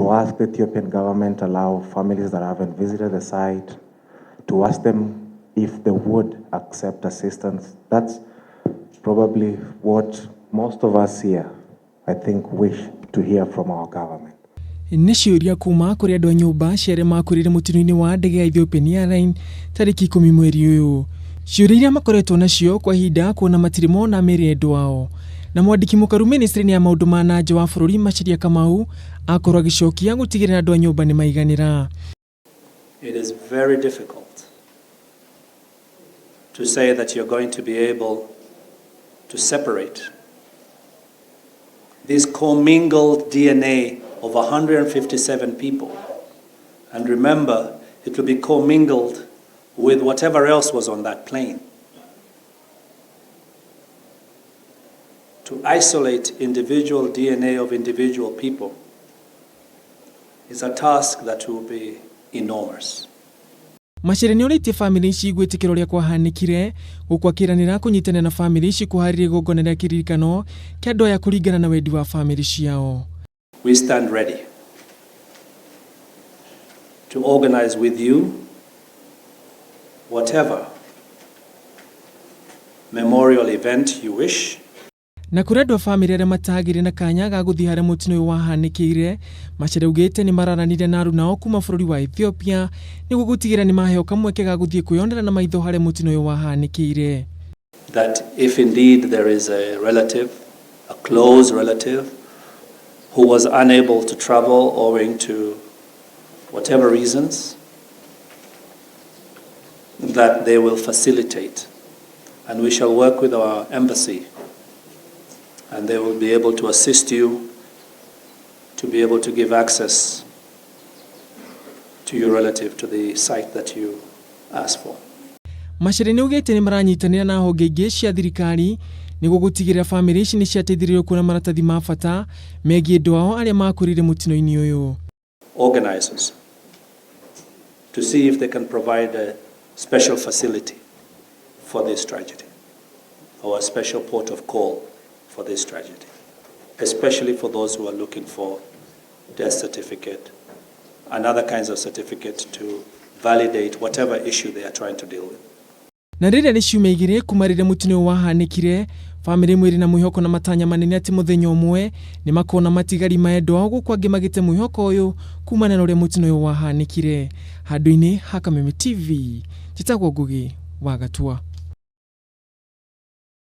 To ask the Ethiopian government allow families that haven't visited the site, to ask them if they would accept assistance. That's probably what most of us here, I think, wish to hear from our government. Nĩ ciũria kuma kũrĩ andũ a nyũmba cia arĩa makuĩrĩire mũtino-inĩ wa ndege ya Ethiopian Airlines tarĩki 10 mweri ũyũ. Ciũria iria makoretwo nacio kwa ihinda kuona matirĩ mona mĩĩrĩ ya endwa ao. Na mwandĩki mũkaru ministry-inĩ ya maũndũ ma na nja wa bũrũri Macharia Kamau akorwo agĩcokia gũtigĩrĩra andũ a nyũmba nĩ maiganĩra. It is very difficult to say that you're going to be able to separate this commingled DNA of 157 people. And remember, it will be commingled with whatever else was on that plane. To isolate individual DNA of individual people is a task that will be enormous. Macharia nĩ orĩtie bamĩrĩ ici gwĩtĩkĩra ũrĩa kwahanĩkire gũkũ akĩranĩra kũnyitanĩra na bamĩrĩ ici kũharĩria igongona rĩa kĩririkano kĩa andũ aya kũringana na wendi wa bamĩrĩ ciao. We stand ready to organize with you whatever memorial event you wish. Na kũrĩ andũ a bamĩrĩ arĩa matagĩire na kanya ga gũthiĩ harĩa mũtino ũyũ wahanĩkĩire, Macharia augĩte nĩ mararanire na aruna ao kuma bũrũri wa Ethiopia nĩguo gũtigĩrĩra nĩ maheo kamweke ga gũthiĩ kwĩyonera na maitho harĩa mũtino ũyũ wahanĩkĩire. That if indeed there is a relative, a close relative, who was unable to travel owing to whatever reasons, that they will facilitate. And we shall work with our embassy, and they will be able to assist you to be able to give access to your relative to the site that you asked for. Macharia nĩ augĩte nĩ maranyitanĩra na honge ingĩ cia thirikari nĩguo gũtigĩrĩra bamĩrĩ ici nĩ ciateithĩrĩirio kuona maratathi ma bata megiĩ andũ ao arĩa makuĩrĩire mũtino-inĩ ũyũ. Organizers to see if they can provide a special facility for this tragedy or a special port of call for this tragedy, especially for those who are looking for death certificate and other kinds of certificate to validate whatever issue they are trying to deal with. Na rĩrĩa nĩ ciumia 2 kuma rĩrĩa mũtino ũyũ wahanĩkire, bamĩrĩ ĩmwe ĩrĩ na mwĩhoko na matanya manene atĩ mũthenya ũmwe nĩ makona matigari ma endwa ao gũkũ angĩ magĩte mwĩhoko ũyũ kumana na ũrĩa mũtino ũyũ wahanĩkire. Handũ-inĩ ha Kameme TV, njĩtagwo Ngugi wa Gatua.